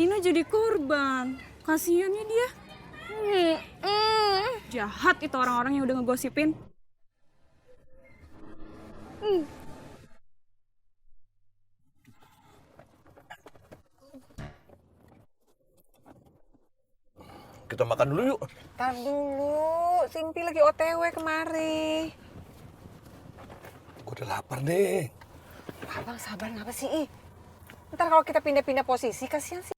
Ina jadi korban. Kasiannya dia. Jahat itu orang-orang yang udah ngegosipin. Kita makan dulu yuk. Tar dulu, Simpi lagi OTW kemari. Gue udah lapar deh. Abang sabar ngapa sih? Ntar kalau kita pindah-pindah posisi, kasihan sih.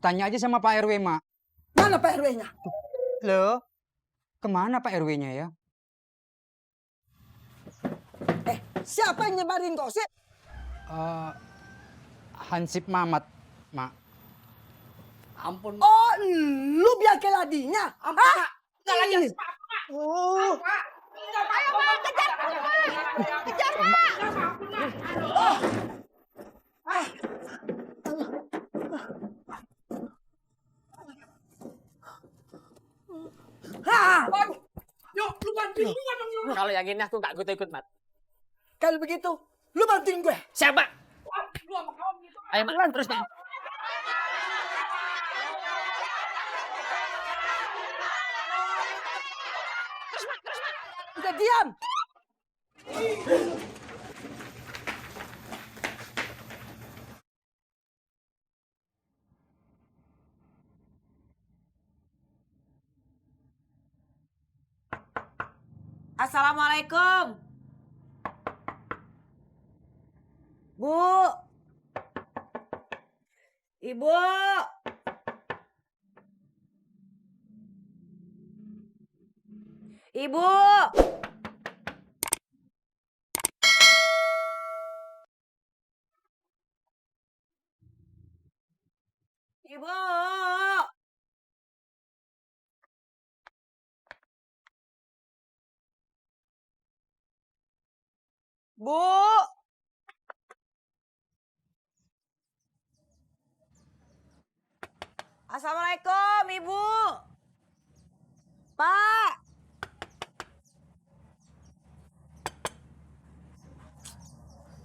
Tanya aja sama Pak RW, Mak. Mana Pak RW-nya? Loh, kemana Pak RW-nya ya? Siapa yang nyebarin gosip? Hansip Mamat, Mak. Ampun. Oh, lu biar keladinya? Hah? Nggak lagi. Oh. Ayo, Mak, kejar, Mak! Kejar, Mak! Yuk, lu bantuin gua dong, yuk. Kalau yang ini aku nggak ikut Mat. Kalau begitu, lu bantuin gue. Siapa? Lu sama kawan gitu. Ayo Mat, terus Mat. Udah diam. Assalamualaikum. Bu. Ibu. Ibu. Ibu. Bu. Assalamualaikum, Ibu. Pak.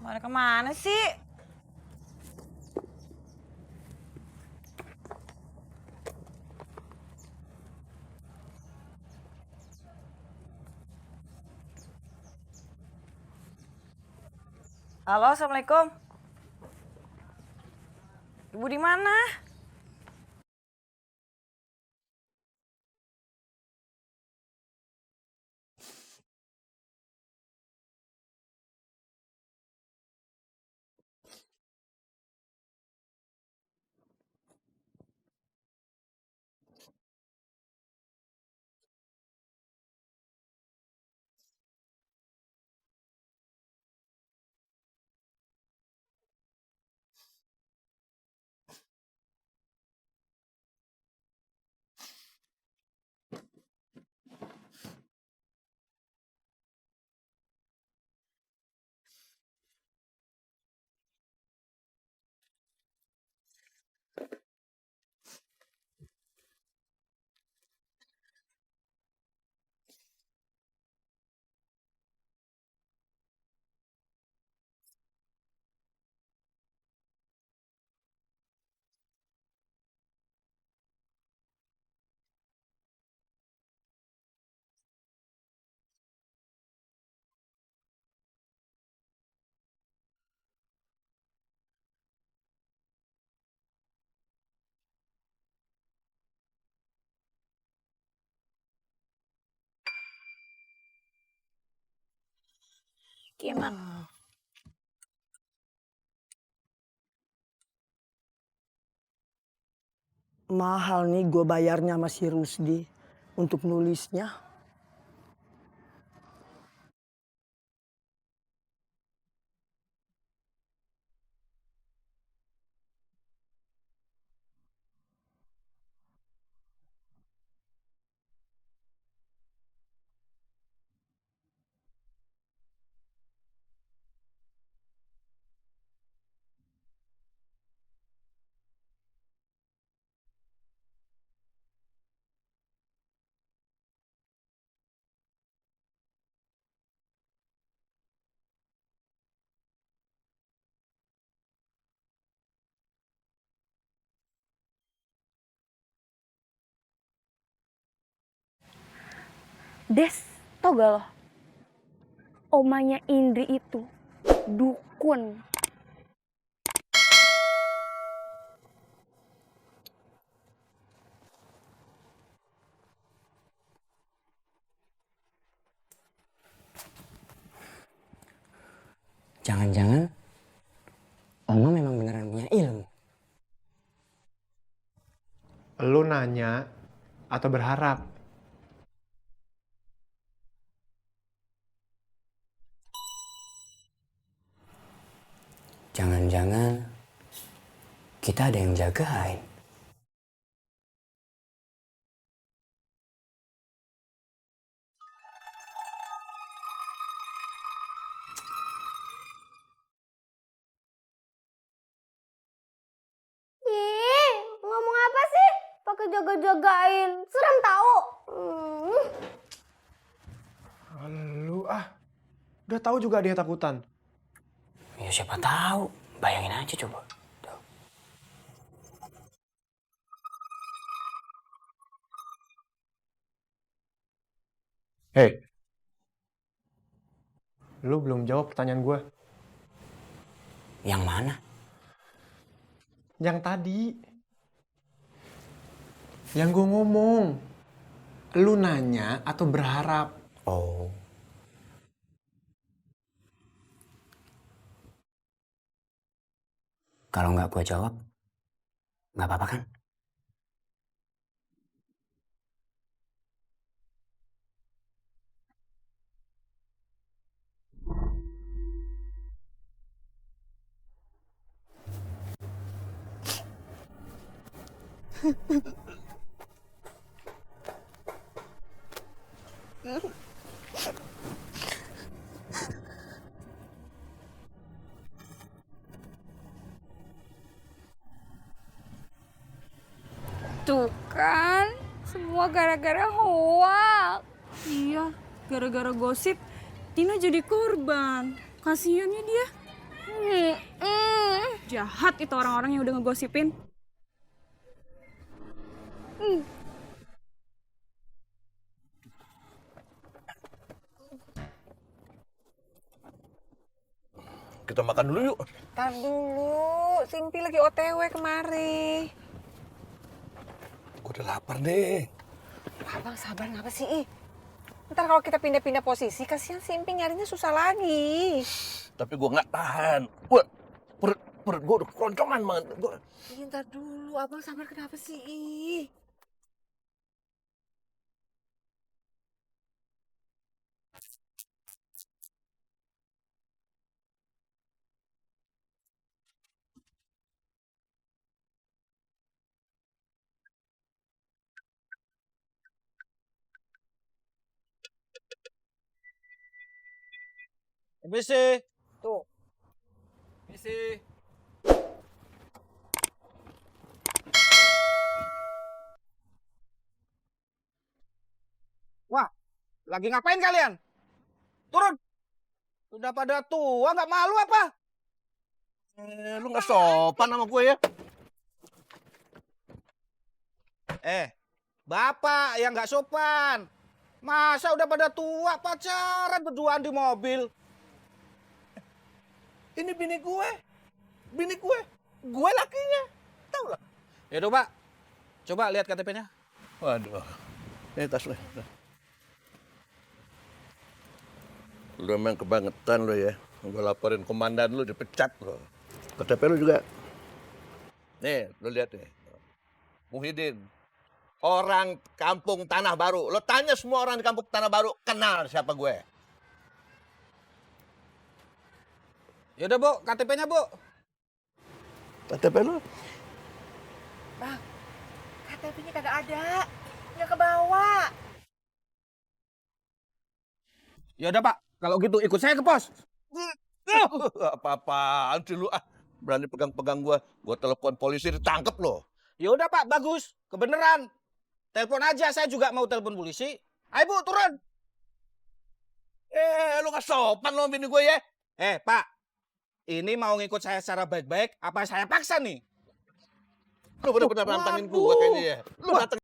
Mana kemana sih? Halo, Assalamualaikum. Ibu di mana? Gimana? Mahal nih gue bayarnya sama si Rusdi untuk nulisnya. Des, tau gak lo? Omanya Indri itu dukun. Jangan-jangan Oma memang beneran punya ilmu. Lu nanya atau berharap? Jangan-jangan kita ada yang jagain. Ih, ngomong apa sih? Pakai jaga-jagain. Serem tahu. Lu udah tahu juga dia takutan. Ya siapa tahu, bayangin aja coba. Tuh. Hei, lu belum jawab pertanyaan gue. Yang mana? Yang tadi. Yang gue ngomong. Lu nanya atau berharap? Oh. Kalau nggak gue jawab, nggak apa-apa kan? Tuh kan, semua gara-gara hoak. Iya, gara-gara gosip, Tina jadi korban. Kasiannya dia. Jahat itu orang-orang yang udah ngegosipin. Kita makan dulu yuk. Ntar dulu, Simpi lagi OTW kemari. Gue udah lapar deh. Abang sabar kenapa sih, Ih? Ntar kalau kita pindah-pindah posisi, kasihan Simpi nyarinya susah lagi. Tapi gue nggak tahan. Perut gue udah keroncongan banget. Ih, ntar dulu, abang sabar kenapa sih, Ih? Misi. Tuh. Misi. Wah, lagi ngapain kalian? Turun. Udah pada tua, nggak malu apa? Lu nggak sopan sama gue ya? Bapak yang nggak sopan. Masa udah pada tua pacaran berduaan di mobil? Ini bini gue. Gue lakinya. Tahu lah. Yaudah Pak, coba lihat KTP-nya. Waduh. Ini tas lo. Lu emang kebangetan lo ya. Gue laporin komandan lu dipecat lo. KTP lu juga. Nih, lu lihat nih. Muhyiddin. Orang kampung Tanah Baru. Lo tanya semua orang di kampung Tanah Baru kenal siapa gue. Yaudah Bu, KTP-nya Bu. KTP lu? Bang, KTP-nya kagak ada. Nggak kebawa. Yaudah Pak, kalau gitu ikut saya ke pos. Apa-apaan sih lu? Berani pegang-pegang gue. Gue telepon polisi ditangkep lo. Yaudah Pak, bagus. Kebeneran. Telepon aja, saya juga mau telepon polisi. Ayo Bu, turun. Lu gak sopan lo bini gue ya? Pak, ini mau ngikut saya secara baik-baik, apa saya paksa nih? Lu bener-bener nantangin gue kayaknya ya. Lu datang